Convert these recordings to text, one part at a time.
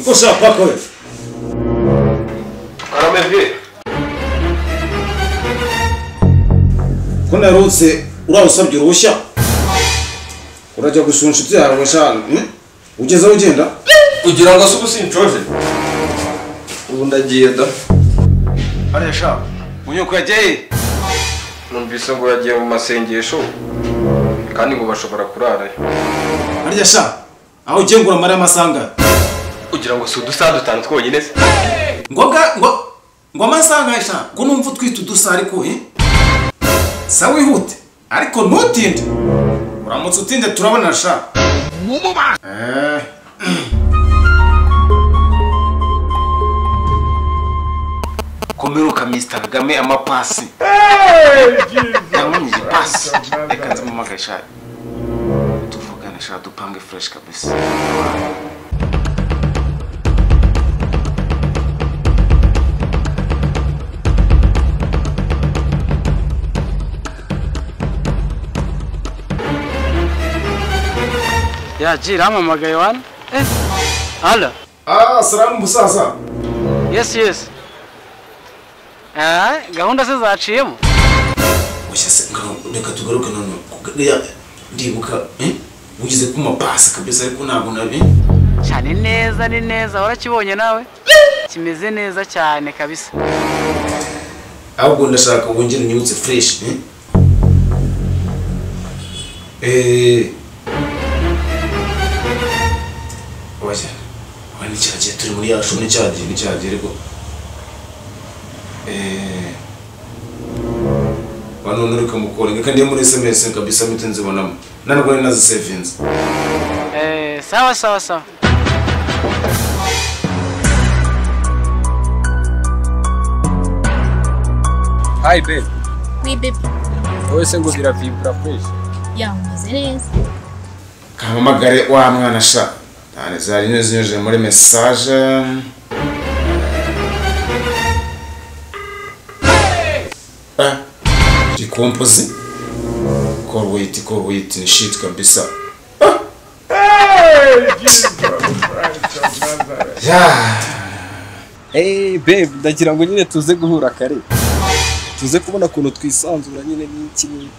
Niko sha paka we. Karamevye. Ko narutse urawusabye uruhushya. Urajya gusura inshuti yawe sha. Ugeze aho ugenda? Kugira ngo se ubusincoje. Ubu ndagiye da. Hariya sha. Munyoko yagiye. Numvise ngo yagiye mu masengesho kandi ngo bashobora kurarayo. Hariya sha. Aho ugiye ngura mara amasanga. Kugira ngo si udusaha dutanu twonyine se. Ngoga ngo ngo amasanga sha. Ko numva utwita udusaha ariko eh? Sa wihute ariko ntutinde. Uramutse utinde turabona sha. Komeruka Mr. Kagame amapasi. Yamunye pasi. Reka nzamumagaye sha. Tuvugane sha dupange fresh kabisa. Ya G ramamagaye wana. Alo. Ah, salamu musaza. Yes yes. Gahunda se zaciyemo. Oya se reka tugaruke none. Ndibuka ugize kuma pasi kabisa ariko ntabwo nabi. Cyane neza ni neza warakibonye nawe. Kimeze neza cyane kabisa. Ahubwo ndashaka wongere unyibutse fresh Oya. Oya ni cyagiye turi muri yacu ni cyagiye ariko bano nurika mukora ngeka ndiye muri SMS kabisa mite nzibonamo nanubwo ni nazi savings. Sawa sawa sawa. Hi babe. Oui babe. Wowe se ngo biravibra fresh. Ya umeze neza. Kampamagare wa mwana sha. Tane zari zinyujije muri message. Dikompozi. Call wait ni shit kabisa. Yeah. Hey babe, ndagira ngo nyine tuze guhura kare. Tuze kubona kuntu twisanzura nyine n'iki n'iki.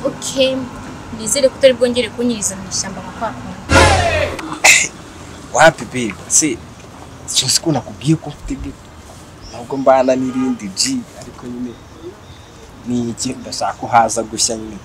Okay. Nizere ko utari bwongere kunyiriza mu ishyamba nka kwa kundi. Wapi babe, si sinzi ko nakubwiye ko mfite gito. Nubwo mbana n'irindi G ariko nyine ni iki ndashaka ko haza gushya nyine.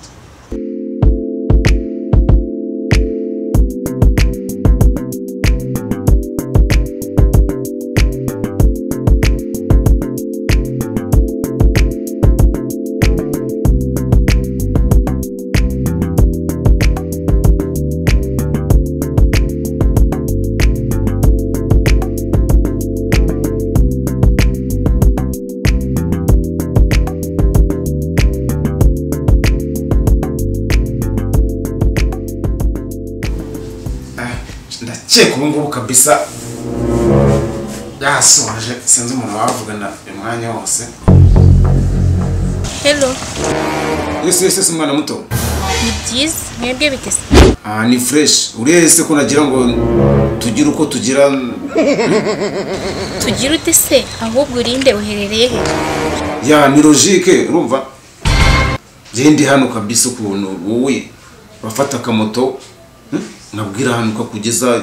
Ndakeka ubu ngubu kabisa yasoje sinzi umuntu wavugana umwanya wose. Hello. Yes yes yes mwana muto. Ni byiza mwebwe bitese. Ah ni fresh urese ko nagira ngo tugire uko tugira. Tugira ute se ahubwo urinde uherereye he? Ya ni logique urumva. Je ndi hano kabisa ukuntu wowe bafata akamoto nabwira hano ko kugeza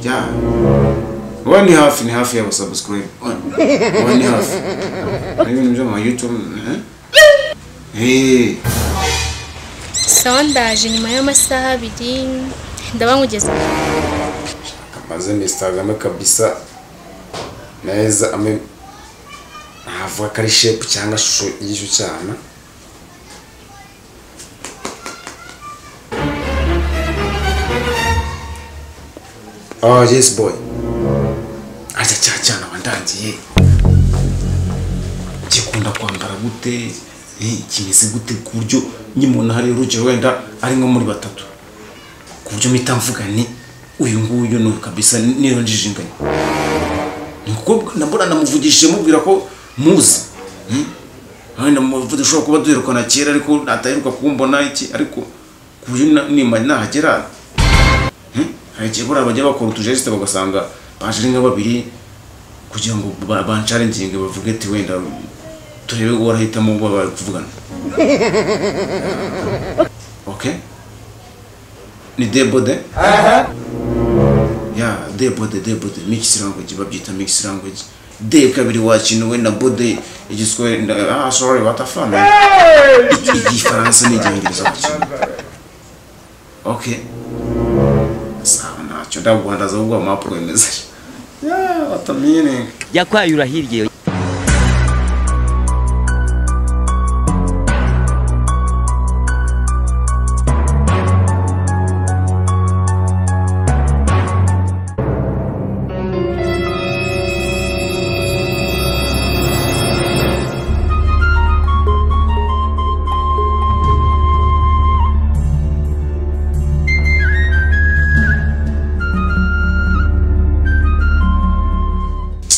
ya wowe ni hafi ya subscribe wowe ni hafi ibintu byo mu YouTube Sawa ndaje nyuma y'amasaha abiri ndabangugeza maze Mr. Kagame kabisa neza ame avuga kari shape cyangwa shusho y'icyo cyana. Oh yes boy. Acha cyana wandangiye. Gikunda kwambara gute? Kimeze gute kuburyo nyimona hari urugero wenda ari nko muri batatu. Kuburyo mpita mvuga ni uyu nguyu no kabisa niyo njijinganye. Nkuko nambona namuvugishije mubwira ko muzi. Wenda muvuze ushobora kuba duherukana kera ariko ataheruka kumbona iki ariko kuburyo nima nahagera. Hari igihe buriya bajya bakora utujeste bagasanga Baje ari nka babiri kugira ngo bancarenginge bavuge ati wenda turebe uwo arahitamo uwo bari kuvugana. Okay? Ni debode? Ya, debode, mix language babyita mix language. De kabiri wakinuwe na bode igiswahili. Ah, sorry, what the fuck, man. Igifaransa n'icyongereza gukina. Okay. Sawa ntacyo ndaguhandaza ahubwo amapu wemeze. Yeah, what a meaning. Yakwaye urahirye.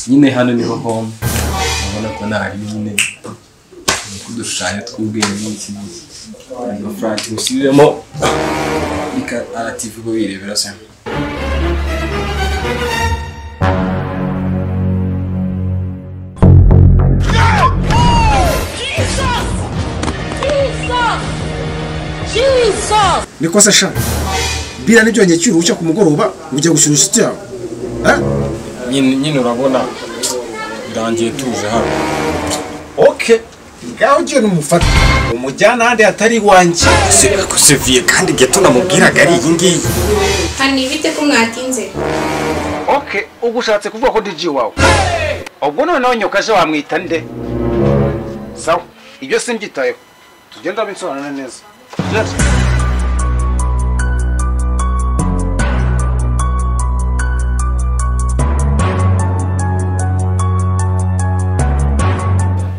Nyine hano niho home urabona ko ntari nyine kudushushanyo tw'ubwenge n'iki n'iki Frank usubiremo reka RTV ko birebera se. Jesus! Niko se sha bira nibyo cyuruhushya ku mugoroba ujya gusura inshuti yawe. Nyine urabona birangiye tuje hano. Okay, ngaho ugiye numufata umujyana ahandi hatari iwanjye. Seviye kandi geto namubwiraga ari iyi ngiyi. Hani bite ko mwatinze? Okay, ubwo ushatse kuvuga ko DJ wawe. Ubwo noneho nyokaje wamwita nde? Sawa, ibyo simbyitayeho. Tugenda binsobanura neza.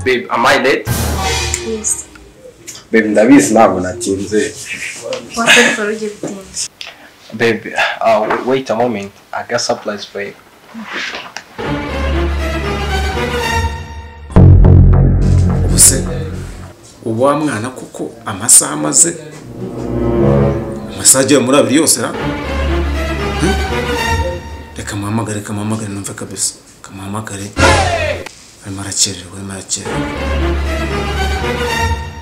Babe, am I late? Yes. Babe, ndabizi ntabwo natinze. Babe, wait a moment. I got supplies for you. Ubuse ubu wa mwana kuko amasaha amaze amasaha agera muri abiri yose ra? Reka muhamagare, numve kabisa. Kamuhamagare. Arimo arakererwa.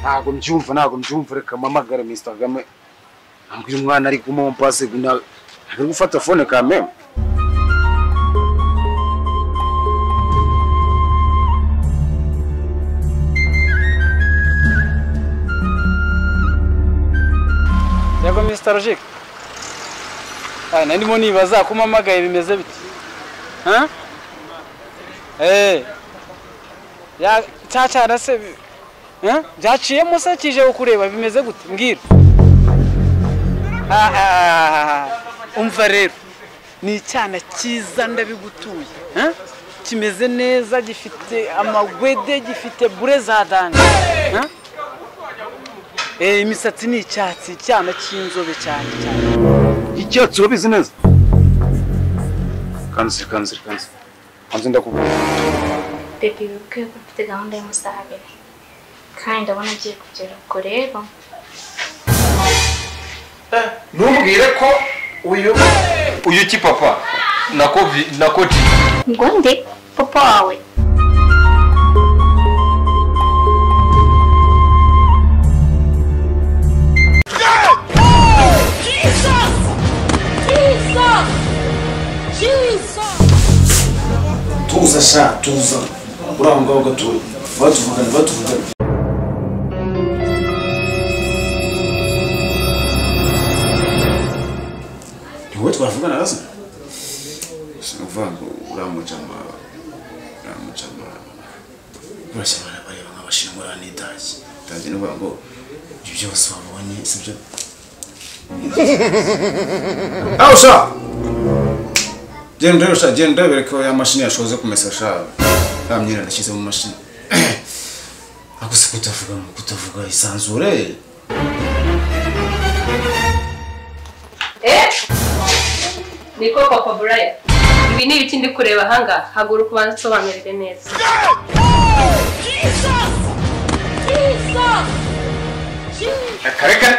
Ntabwo mbyumva, reka mpamagare Mr. Kagame. Ambwira umwana ari kumuha pase ari gufata phone ka meme. Yego Mr. Roger. Ah, ndimo nibaza ko mpamagaye bimeze bite? Ha? Ya cyacyana se byaciyemo se kije ukureba bimeze gute mbwira. Umva rero ni icyana cyiza ndabigutuye kimeze neza gifite amagwede gifite bure za danje imisatsi ni icyatsi icyana cy'inzobe cyane cyane icyatsi urabizi neza. Kanzi ndakubwira. Baby, wibuke ko mfite gahunda y'amasaha abiri kandi ndabona agiye kugera ubwo rero ntumbwire ko uyu ki papa nako G ngo nde papa wawe. Tuza sha tuza uri aho ngaho gatoya batuvugane. Ni wowe twavugana rasa? Sinavuga ngo uramucama urashya bareba nk'abashinwa n'idage idage ni ukuvuga ngo ibyo byose wabonye sibyo? Aho sha genda sha genda bereka ya mashini yashoze kumesa sha ya myenda nashyize mu mashini. Aguse kutavuga isanzure. Niko Papa Brian. Ibi ni ibiki ndi kureba hanga haguruka ubanze usobanurire neza. Reka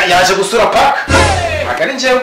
yaje gusura park. Ntabwo ari njyewe.